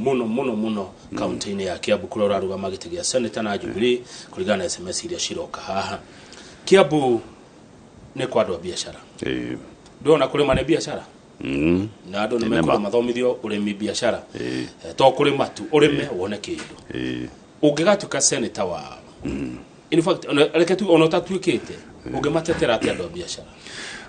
Mũno mũno mũno kaunti-inĩ ya Kiambu, kũrĩa ũrarũgama gĩtĩ gĩa senator na Jubilee, kũringana na SMS iria ciroka haha. Kiambu nĩ kwa andũ a biacara. Ndĩrona kũrĩma nĩ biacara na andũ nĩ Nĩ mekwenda ma. mathomithio ũrĩmi biacara. To kũrĩma tu, ũrĩme wone kĩndũ. Ũngĩgatuĩka senator wao, in fact, reke tu ona ũtatuĩkĩte, ũngĩmatetera atĩa andũ a biacara?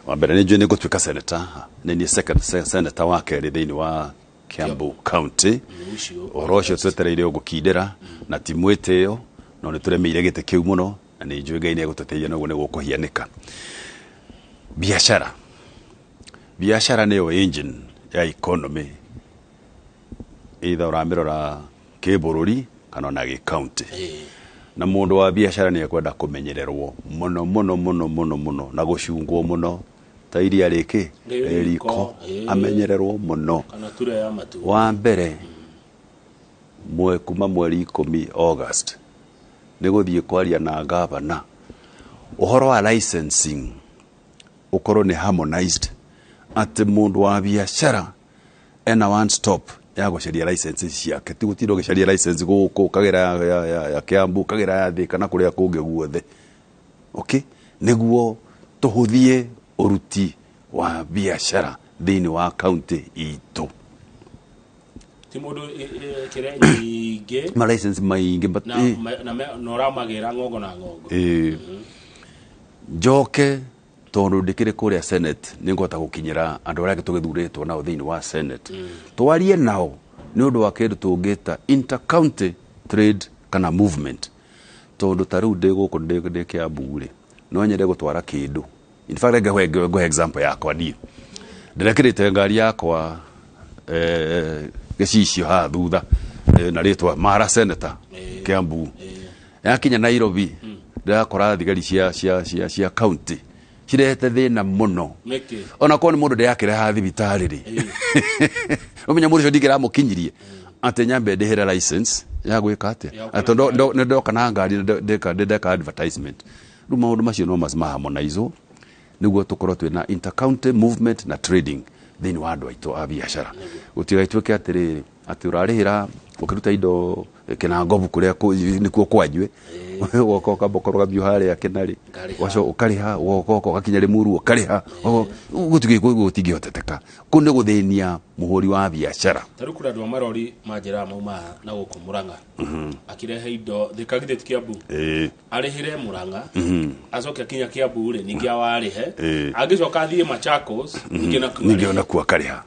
Wa mbere, nĩ njũĩ nĩ ngũtuĩka senator, nĩ niĩ second senator wa kerĩ thĩinĩ wa Kiambu County. Nĩ ũcio. Ũhoro ũcio twetereire ũgũkindĩra na ti mwĩtĩo, no nĩ tũremeire gĩtĩ kĩu mũno na nĩ njũĩ Ngai nĩ egũtũteithia noguo nĩ gũkũhianĩka. Biacara nĩyo engine ya economy, either ũramĩrora kĩbũrũri kana ona gĩ-county. Na mũndũ wa biacara nĩ ekwenda kũmenyererwo mũno mũno mũno mũno mũno na gũcungwo mũno ta iria rĩkĩ rĩ rĩ riko. Riko, Amenyererwo mũno. Kana ture ya matu. Wa mbere, kuma mweri 10 August nĩ gũthiĩ kwaria na gavana ũhoro wa licensing ũkorwo nĩ harmonized, atĩ mũndũ wa biacara ena one stop ya gũcaria license ciake, ti gũtinda ũgĩcaria license gũkũ, ũkagĩra ya Kiambu, ũkagĩra ya Thika na kũrĩa kũngĩ guothe. Okay, nĩguo tũhũthie ũruti wa biacara thĩinĩ wa kaunti itũ. Ti mũndũ kĩrĩa nyingĩ. Ma license maingĩ, but na na ũramagĩra ng'ongo na ng'ongo. Njoke, tondũ ndĩkĩrĩ kũrĩa Senate, nĩ ngũhota gũkinyĩra andũ arĩa angĩ tũgĩthurĩtwo nao thĩinĩ wa Senate, twarie nao nĩ ũndũ wa kĩndũ tũngĩta intercounty trade kana movement, tondũ ta rĩu ndĩ gũkũ ndĩ Kiambu rĩ, no nyende gũtwara kĩndũ. In fact, ngũhe example yakwa. Niĩ ndĩrekĩrĩte ngari yakwa gĩcicio haha thutha na rĩtwa Mara Senator Kiambu. Yakinya Nairobi, ndĩrakora thigari cia county cirehete thĩna mũno. Nĩkĩ? Ona korwo nĩ mũndũ ndĩrakĩreha thibitarĩ rĩ, ũmenya mũndũ ũcio ndingĩramũkinyirie atĩ nyambe ndĩhĩre license ya gwĩka atĩa? Ya Atĩ nĩ ndoka na ngari ndeka advertisement. Rĩu maũndũ macio no maharmonizwo nĩguo tũkorwo twĩna intercounty movement na trading thĩinĩ wa andũ aitũ a biacara, gũtigatuĩke atĩrĩrĩ atĩ ũrarĩhĩra ũkĩruta indo kĩnangobu kũrĩa nĩkuo kwanjue, ũgoka ũkamba ũkarũgamio harĩa kĩnarĩ. Ũkarĩha. Ũgacoka ũkarĩha, ũgoka ũgakinya Rĩmuru ũkarĩha. Gũtingĩhoteteka, kũu nĩ gũthĩnia mũhũri wa biacara. Ta rĩu kũrĩ andũ a marori manjĩraga mauma na gũkũ Mũrang'a akĩrehe indo Thika, githĩ ti Kiambu? Arĩhĩre Mũrang'a, acoke akinya Kiambu rĩ, ningĩ awarĩhe. Angĩcoka athiĩ Machakos ningĩ nakuo ningĩ arĩhe. Ona kuo akarĩha.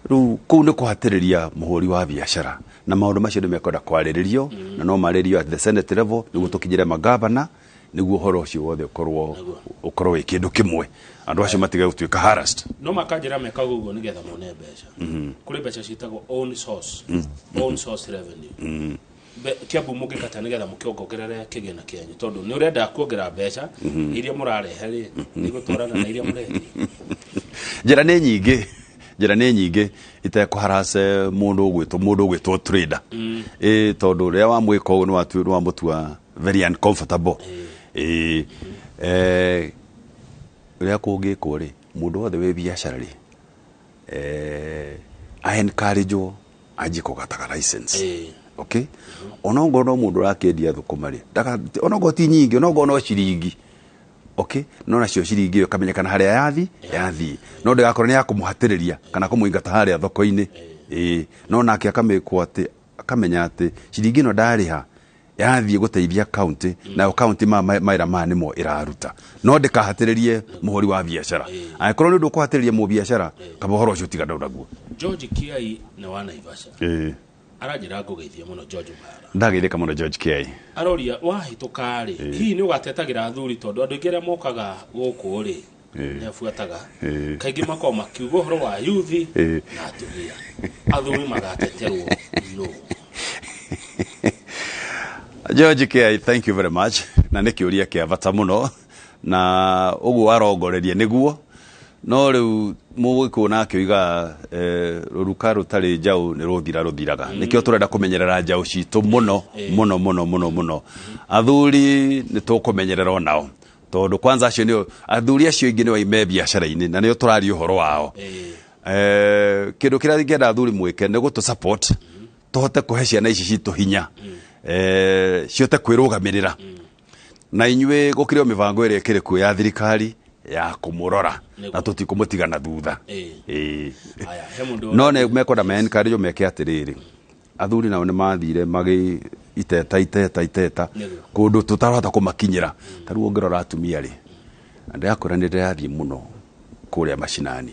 Rĩu kũu nĩ kũhatĩrĩria mũhũri wa biacara, na maũndũ macio nĩ mekwenda kwarĩrĩrio na no marĩrio at the Senate level nĩguo tũkinyĩre magavana, nĩguo ũhoro ũcio wothe ũkorwo Nĩguo. ũkorwo wĩ kĩndũ kĩmwe, andũ acio matige gũtuĩka harassed. No makanjĩra mekaga ũguo nĩgetha mone mbeca. Kũrĩ mbeca ciĩtagwo own source revenue. Kiambu mũngĩkata nĩgetha mũkĩongongerere kĩgĩna kĩanyu, tondũ nĩ ũrenda kuongerera mbeca iria mũrarehe rĩ, nĩgũtwarana na iria mũrendia. Njĩra nĩ nyingĩ, njĩra nĩ nyingĩ itekũharase mũndũ ũgwĩtwo trader, ĩ tondũ rĩrĩa wamwĩka ũguo nĩ wamũtua very uncomfortable. Ĩ ũrĩa kũngĩkwo rĩ, mũndũ wothe wĩ biacara rĩ, a encourage anjie kũgataga license. Okay, ona ongorwo no mũndũ ũrakĩendia thũkũma rĩ, ona ongorwo ti nyingĩ, ona ongorwo no ciringi, okay, no nacio ciringi ĩyo ĩkamenyekana harĩa yathi, no ndĩgakorwo nĩ ya kũmũhatĩrĩria kana kũmũingata harĩa thoko-inĩ. Ĩĩ, no nake akamĩkwo atĩ akamenya atĩ ciringi ĩno ndarĩha yathiĩ gũteithia county, nayo county mawĩra maya nĩmo ĩraruta, no ndĩkahatĩrĩrie mũhũri wa biacara. Angĩkorwo nĩ ũndũ ũkũhatĩrĩria mũbiacara, kaba ũhoro ũcio ũtigane naguo. George Kiai nĩ wa Naivasha, aranjĩra ngũgeithie mũno, George Mara. Ndageithĩka mũno, George Kiai. Aroria, wahĩtũka rĩ, hihi nĩ ũgatetagĩra athuri? Tondũ andũ aingĩ arĩa mokaga gũkũ rĩ, nĩ abuataga kaingĩ makoragwo makiuga ũhoro wa yuthi na atumia. Athuri magateterwo no? George Kiai, thank you very much, na nĩ kĩũria kĩa bata mũno na ũguo warongoreria nĩguo. No rĩu mũgĩkũyũ nake oigaga rũruka rũtarĩ njaũ nĩ rũthira rũthiraga. Nĩkĩo tũrenda kũmenyerera njaũ citũ mũno mũno mũno mũno mũno. Athuri nĩ tũkũmenyerera onao, tondũ kwanza acio nĩo athuri acio aingĩ nĩo me biacara-inĩ na nĩo tũraria ũhoro wao. Kindu kiria ingĩenda athuri mwĩke nĩ gũtũ support tũhote kũhe ciana ici citũ hinya, cihote kwĩrũgamĩrĩra, na inyuĩ gũkĩrĩ o mĩbango ĩrĩa ĩkĩrĩ kuo ya thirikari ya kũmũrora na tũtikũmũtiga na thutha. Ĩĩ. Haya, he mũndũ No nĩ mekwenda me encourage meke atĩrĩrĩ, athuri nao nĩ mathire magĩ iteta iteta iteta kũndũ tũtarahota kũmakinyĩra. Ta rĩu ũngĩrora atumia rĩ, na ndĩrakwĩra nĩ ndĩrathiĩ mũno kũrĩa macinani,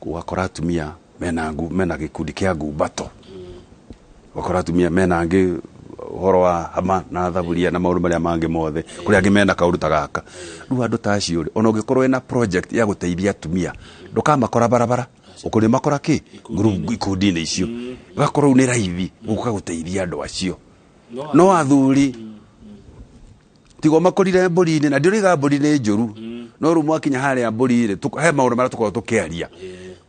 ũgakora atumia mena mena gĩkundi kĩa ngumbato, ũgakora atumia mena angĩ ũhoro wa hama na thaburia na maũndũ marĩa mangĩ mothe, kũrĩa angĩ mena kaũndũ ta gaka. Rĩu andũ ta acio rĩ, ona ũngĩkorwo wĩna project ya gũteithia atumia, ndũkamakora barabara, ũkũrĩmakora kĩ ikundi-inĩ icio, ũgakorwo rĩu nĩ raithi gũka gũteithia andũ acio. No athuri tigo makorire mbũri-inĩ, na ndĩrĩga mbũri nĩ njũru, no rĩu mwakinya harĩa mbũri rĩ, he maũndũ marĩa tũkoragwo tũkĩaria.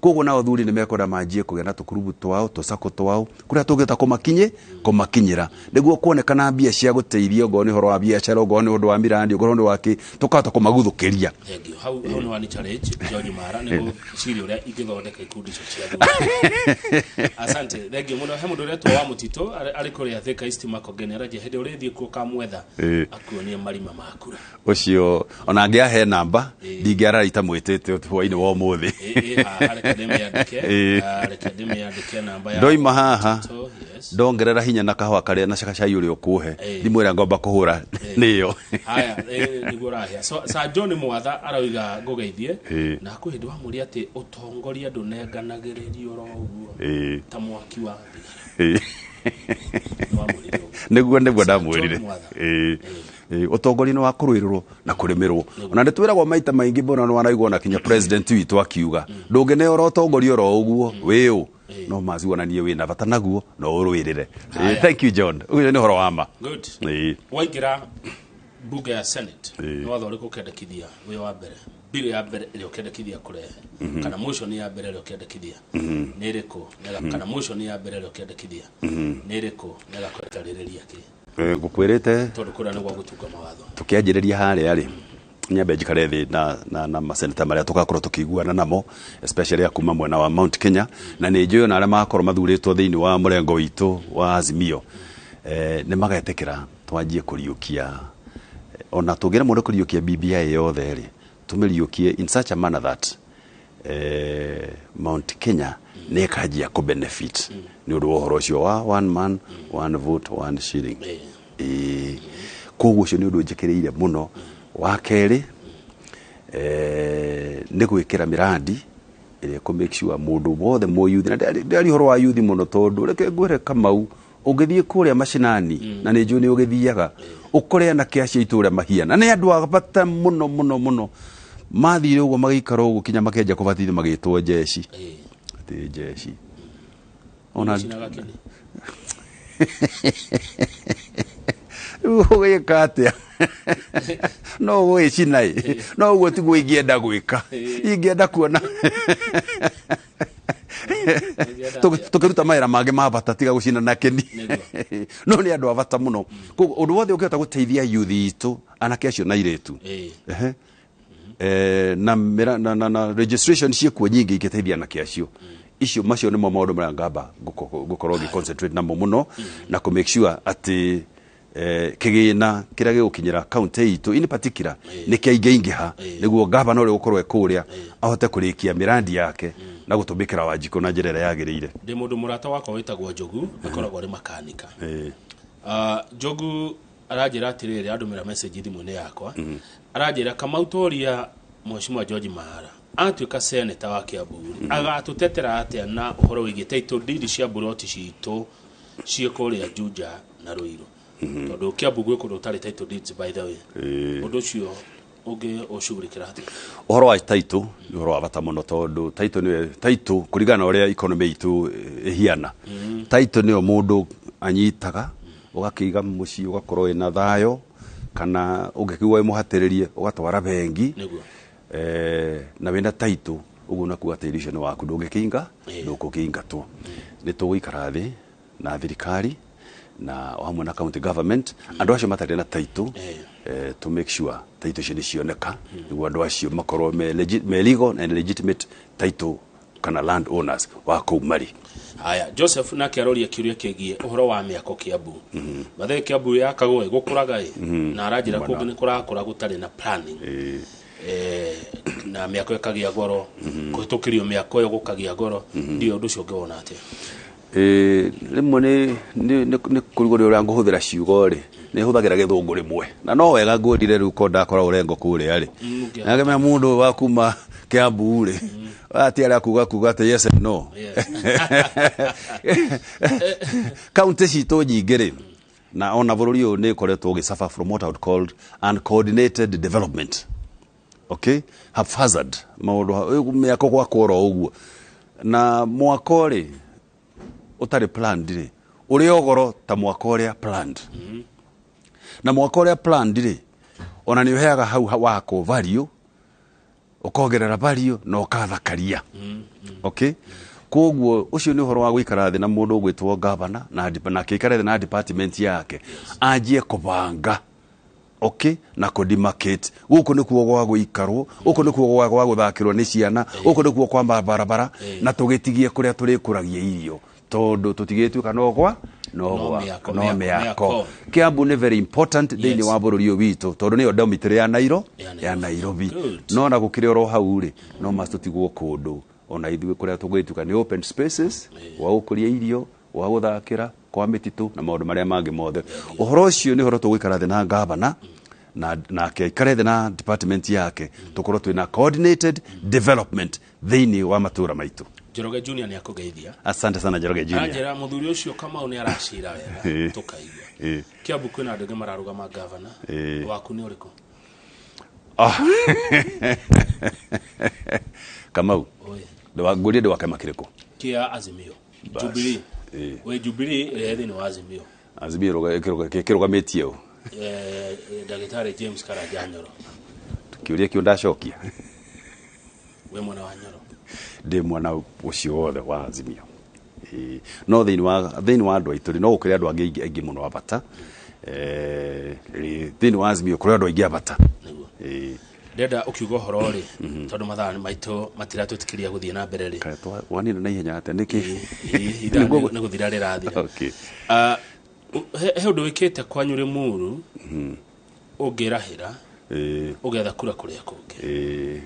Koguo nao athuri nĩ mekwenda manjie kũgĩa na tũkurubu twao, tũcako twao, kũrĩa tũngĩhota kũmakinyĩra nĩguo kuonekana mbia cia gũteithia, ongorwo nĩ ũhoro wa biacara, ongorwo nĩ ũndũ wa mirandi, ongorwo nĩ wa kĩ, tũkahota kũmaguthũkĩria. Thank you. Hau hau nĩ wani challenge George Mara nĩ gũciria ũrĩa ingĩthondeka ikundi icio cia athuri. Asante, thank you mũno. He mũndũ ũretwo wa mũtitũ arĩ kũrĩa Thika East Makongeni, aranjia hĩndĩ ũrĩthiĩ kuo kamwetha akuonie marima ma kura. Ũcio ona angĩahe namba ndingĩarara itamwĩtĩte hwainĩ wa ũmũthĩ. Ĩ haha, reke ndĩmĩandĩke. Reke ndĩmĩandĩke namba ya Ndoima haha, mũtitũ, yes. ndongerera hinya na kahũa karĩa na cai ũrĩa ũkũhe, ndimwĩra ngomba kũhũra nĩyo. Haya, nĩguo ũrahĩa. So Sir John Mwatha arauga ngũgeithie, na kwĩ hĩndĩ wamũria atĩ ũtongoria ndũnenganagĩrĩrio oro ũguo ta mwaki wa thigara. Nĩwamwĩrire ũguo. Nĩguo Sir ndamwĩrire. John Mwatha. Ĩĩ, ũtongoria nĩ wa kũrũĩrĩrwo na kũrĩmĩrwo. Ona nĩ twĩragwo maita maingĩ mũno, nĩ wanaigua na kinya president witũ akiuga ndũngĩneora ũtongoria oro ũguo wĩũ, no maci wonanie wĩna bata naguo no ũrũĩrĩre. Haya. Thank you, John, ũcio nĩ ũhoro wa ma. Good. Waingĩra bunge ya Senate, nĩ watho ũrĩkũ ũkendekithia wĩ wa mbere, bill ya mbere ĩrĩa ũkendekithia kũrehe, kana motion ya mbere ĩrĩa ũkendekithia nĩ ĩrĩkũ, kana motion ya mbere ĩrĩa ũkendekithia nĩ ĩrĩkũ, nĩgakwetarĩrĩria kĩ? Ngũkwĩrĩte Tondũ kũrĩa nĩ gwa gũtunga mawatho. Tũkĩanjĩrĩria harĩa rĩ, nyambe njikare thĩ na maseneta marĩa tũgakorwo tũkĩiguana namo, especially a kuma mwena wa Mount Kenya, na nĩ njũĩ ona arĩa magakorwo mathurĩtwo thĩinĩ wa mũrengo witũ wa Azimio, nĩ magetĩkĩra twanjie kũriũkia, ona tũngĩremwo nĩ kũriũkia BBI yothe rĩ, tũmĩriũkie in such a manner that Mount Kenya nĩ ĩkanjia kũ benefit nĩ ũndũ wa ũhoro ũcio wa one man, one vote, one shilling. Ĩĩ, koguo ũcio nĩ ũndũ njĩkĩrĩire mũno. Wa kerĩ, nĩ gwĩkĩra mĩrandi ĩrĩa ĩkũ make sure mũndũ wothe mũyuthi, na ndĩraria ũhoro wa yuthi mũno, tondũ reke ngwĩre Kamau, ũngĩthiĩ kũrĩa macinani, na nĩ njũĩ nĩ ũgĩthiaga, ũkore anake acio itũra mahiana nĩ andũ a bata mũno mũno mũno, mathire ũguo magĩikara ũguo kinya makĩanjia kũbatithio magĩtwo njeci, atĩ njeci ona Cinaga kĩni. Rĩu ũgĩka atĩa? No ũgwĩcina ĩ, no ũguo tiguo ingĩenda gwĩka. Ingĩenda kuona tũkĩruta mawĩra mangĩ ma bata tiga gũcina na kĩni. No nĩ andũ a bata mũno, koguo ũndũ wothe ũngĩhota gũteithia youth itũ, anake acio na airĩtu. Ehe. Na registration ciĩkuo nyingĩ ingĩteithia anake acio icio. Macio nĩmo maũndũ marĩa ngamba ngũkorwo ngĩ concentrate namo mũno, na kũ make sure atĩ kĩgĩna kĩrĩa gĩgũkinyĩra county itũ in particular nĩ kĩaingĩingĩha, nĩguo gavana ũrĩa ũgũkorwo e kũrĩa ahote kũrĩkia mĩrandi yake na gũtũmĩkĩra Wanjikũ na njĩra ĩrĩa yagĩrĩire. Ndĩ mũndũ mũrata wakwa wĩtagwo Njogu, akoragwo arĩ makanika. Njogu aranjĩra atĩrĩrĩ, andũmĩra message thimũ-inĩ yakwa, aranjĩra, "Kamau, toria Mheshimiwa George Mahara, atuĩka seneta wa Kiambu rĩ, agatũtetera atĩa na ũhoro wĩgiĩ title deed cia mburoti citũ ciĩ kũrĩa Juja na Ruiru, tondũ Kiambu gwĩ kũndũ ũtarĩ title deeds?" By the way, ũndũ ũcio ũngĩ ũcugurĩkĩra atĩa? Ũhoro wa title nĩ ũhoro wa bata mũno, tondũ title nĩyo title, kũringana na ũrĩa economy itũ ĩhiana, title nĩyo mũndũ anyitaga ũgakĩiga mũciĩ, ũgakorwo wĩna thayũ, kana ũngĩkĩigua wĩ mũhatĩrĩrie ũgatwara bengi. Na wĩna title ũguo nakuga tĩri ũcio nĩ waku, ndũngĩkĩinga, ndũkũkĩingatwo. Nĩ tũgũikara thĩ na thirikari na o hamwe na county government, andũ acio matarĩ na title, to make sure title icio nĩ cioneka, nĩguo andũ acio makorwo me legal and legitimate title. Kana land owners wa kũu marĩ. Haya, Joseph nake aroria kiuria kigie uhoro wa miako Kiambu. Mathe Kiambu yakagwo ĩ gũkũraga ĩ na aranjĩra kũngĩ nĩ kũrakũra gũtarĩ na planning. Na mĩako ĩkagĩa goro, kũhĩtũkĩrio mĩako ĩyo gũkagĩa goro. Ndiũ ũndũ ũcio ũngĩwona atĩa? Rĩmwe nĩ kũrigwo nĩ ũrĩa ngũhũthĩra ciugo rĩ, nĩ hũthagĩra gĩthũngũ rĩmwe na no wega ngwĩrire rĩu ko ndakora ũrengo kũrĩa rĩ, nakĩmenya mũndũ ũyũ wa kuma Kiambu rĩ, ati arĩa kuga atĩ yes and no. Kaunti citũ nyingĩ rĩ, na ona bũrũri ũyũ nĩ ũkoretwo ũgĩ suffer from what I would call uncoordinated development, okay, haphazard maũndũ, mĩako gwakwo oro ũguo, na mwako rĩ ũtarĩ planned rĩ, ũrĩ ogoro ta mwaka ũrĩa planned. Na mwaka ũrĩa planned rĩ, ona nĩ ũheaga hau wakwo value, ũkongerera value na ũkathakaria. Okay, koguo ũcio nĩ ũhoro wa gũikara thĩ na mũndũ ũgwĩtwo gavana na akĩikare thĩ na department yake, anjie kũbanga, okay, na kũdemarcate gũkũ nĩkuo gwa gũikarwo, gũkũ nĩkuo gwa gũthakĩrwo nĩ ciana, gũkũ nĩkuo kwa barabara, na tũgĩtigie kũrĩa tũrĩkũragia irio, tondũ tũtigĩtuĩka no gwa no gwa mĩako, no mĩako, mĩako. Mĩako. Kiambu nĩ very important thĩinĩ wa bũrũri ũyũ witũ, tondũ nĩyo dormitory ya Nairo Ya ya Nairobi. Good. No na gũkĩrĩ oro hau rĩ, no must tũtigwo kũndũ ona ithuĩ kũrĩa tũgwĩtuka nĩ open spaces gwa gũkũria irio, gwa gũthakĩra, kwa mĩtitũ na maũndũ marĩa mangĩ mothe. Ũhoro ũcio nĩ ũhoro tũgũikara thĩ na gavana na nake aikare thĩ na department yake, tũkorwo twĩna coordinated development thĩinĩ wa matũra maitũ. Njoroge Junior nĩ akũgeithia. Asante sana, Njoroge Junior. Aranjĩra mũthuri ũcio Kamau nĩ aracira wega tũkaigua. Kiambu kwĩna andũ aingĩ mararũgama gavana. Waku nĩ ũrĩkũ? Ah. Kamau. Oe. Ngũrie ndĩ wa kĩama kĩrĩkũ? Kĩa Azimio. Bas. Jubilee. Wĩ Jubilee ĩrĩa thĩinĩ wa Azimio. Azimio kĩrũgamĩtie ũ? Ndagĩtarĩ James Karanja Nyoro. Kĩũria kĩu ndacokia. Wĩ mwena wa Nyoro? Ndĩ mwana ũcio wothe wa Azimio. No thĩinĩ wa andũ aitũ rĩ, no gũkĩrĩ andũ angĩ aingĩ aingĩ mũno a bata. Rĩ, thĩinĩ wa Azimio kũrĩ andũ aingĩ a bata. Nĩguo. Ĩĩ. Ndenda ũkiuga ũhoro rĩ, tondũ mathaa maitũ matiratwĩtĩkĩria gũthiĩ na mbere rĩ. Kaĩ wanina na ihenya atĩa, nĩkĩ? Ithaa nĩ gũthira rĩrathira. Okay. Ah, he ũndũ wĩkĩte kwanyu Rĩmuru ũngĩrahĩra ũgetha kura kũrĩa kũngĩ? Ĩĩ.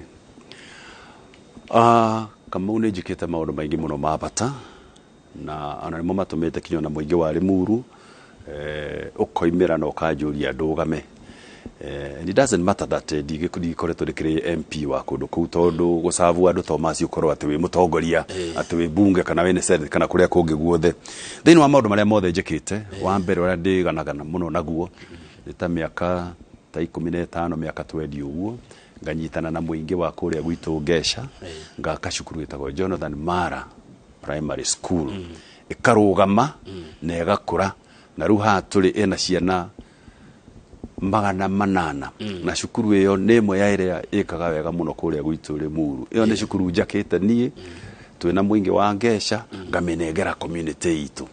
Ah, Kamau, nĩ njĩkĩte maũndũ maingĩ mũno ma bata na ona nĩmo matũmĩte kinya ona mũingĩ wa Limuru ũkoimĩra na ũkanjũria ndũgame. And it doesn't matter that ndigĩkoretwo ndĩkĩrĩ MP wa kũndũ kũu, tondũ gũcabu andũ to maci ũkorwo atĩ wĩ mũtongoria, atĩ wĩ bunge kana wĩ senate kana kũrĩa kũngĩ guothe. Thĩinĩ wa maũndũ marĩa mothe njĩkĩte, wa mbere ũrĩa ndĩganaga mũno naguo nĩ ta mĩaka ta 15, mĩaka 20 ũguo, nganyitana na mũingĩ wa kũrĩa gwitũ Ngeca, ngaka cukuru ĩtagwo Jonathan Mara Primary School, ĩkarũgama na ĩgakũra, na rĩu haha tũrĩ ĩna ciana 800, na cukuru ĩyo nĩ ĩmwe ya ĩrĩa ĩkaga wega mũno kũrĩa gwitũ Limuru. Ĩyo nĩ cukuru njakĩte niĩ twĩna mũingĩ wa Ngeca, ngamĩnengera community itũ,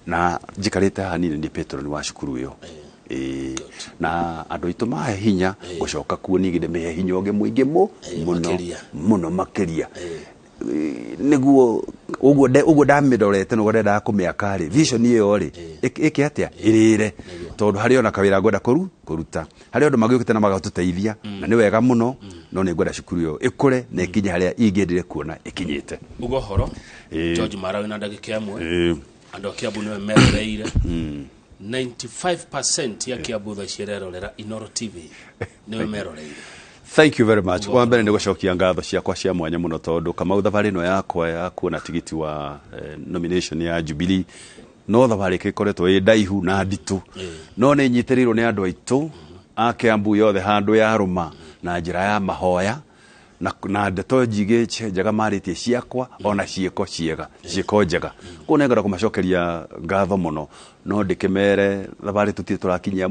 na njikarĩte haha niĩ nĩ patron wa cukuru ĩyo. Ĩĩ. Na andũ aitũ mahe hinya gũcoka kuo, ningĩ ndĩmĩhe hinya ũngĩ mũingĩ mũno. Makĩria. Mũno makĩria. Ĩĩ, nĩguo ũguo ndamĩrorete nĩguo ndendaga kũmĩaka rĩ, vision ĩyo rĩ, ĩke atĩa ĩrĩre, tondũ harĩ ona kawĩra ngwenda kũruta, harĩ andũ magĩũkĩte na magatũteithia na nĩ wega mũno, no nĩ ngwenda cukuru ĩyo ĩkũre na ĩkinye harĩa ingĩendire kuona ĩkinyĩte. Uga ũhoro. George Mara, wĩna ndagĩka 1. Andũ a Kiambu nĩwe meroreire. 95% ya Kiambu thaa ici ĩrerorera Inoro TV, nĩwe meroreire. Thank you very much. Wa mbere nĩ gũcokia ngatho ciakwa cia mwanya mũno, tondũ Kamau, thabarĩ ĩno yakwa ya kuona tigiti wa nomination ya Jubilee no thabarĩ ĩkoretwo ĩ ndaihu na nditũ, no nĩ nyitĩrĩirwo nĩ andũ aitũ a Kiambu yothe handũ yarũma na njĩra ya mahoya na ndeto njigĩ njega marĩtie ciakwa ona ciĩko ciega, ciĩko njega. Koguo nĩngwenda kũmacokeria ngatho mũno, no ndĩkĩmere thabarĩ tũtirĩ tũrakinyia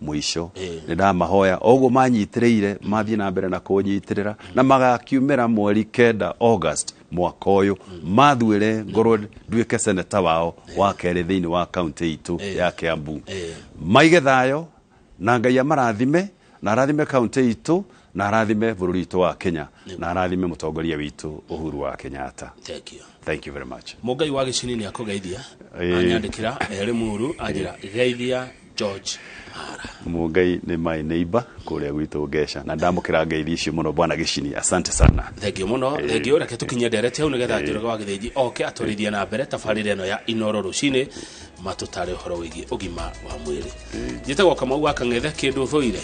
mũico. Nĩ ndamahoya o ũguo manyitĩrĩire mathiĩ na mbere na kũnyitĩrĩra, na magakiumĩra mweri 9 August mwaka ũyũ, mathuĩre ngorwo nduĩke seneta wao wa kerĩ thĩinĩ wa kaunti itũ ya Kiambu. Maige thayũ na Ngai amarathime na arathime kaunti itũ. Na arathime bũrũri witũ wa Kenya, na arathime mũtongoria witũ Uhuru wa Kenyatta. Thank you. Thank you very much. Mũngai wa Gĩcini nĩ akũgeithia. Anyandĩkĩra erĩ muru anjĩra geithia George Mara. Mũngai nĩ my neighbor kũrĩa gwitũ Ngeca, na ndamũkĩra ngeithi icio mũno, bwana Gĩcini, asante sana. Thengiũ mũno, thengiũ. Reke tũkinye ndereti hau nĩgetha Njoroge wa Gĩthĩnji oke atwarithie na mbere tabarĩra ĩno ya Inoro rũcinĩ, matũtare ũhoro wĩgiĩ ũgima wa mwĩrĩ. Njĩtagwo Kamau wa Kang'ethe, kĩndũ thũire.